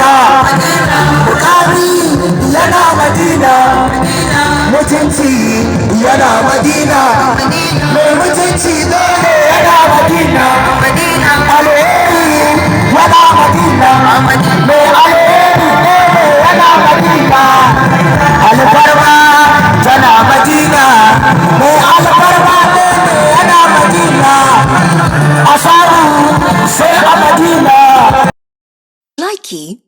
Madina. Mukami yana Madina. Mutunci yana Madina. Mai mutunci dole yana Madina. Alheri yana Madina. Mai alheri dole yana Madina. Alfarma tana Madina. Mai alfarma dole yana Madina. Asaru sai a Madina. Likey.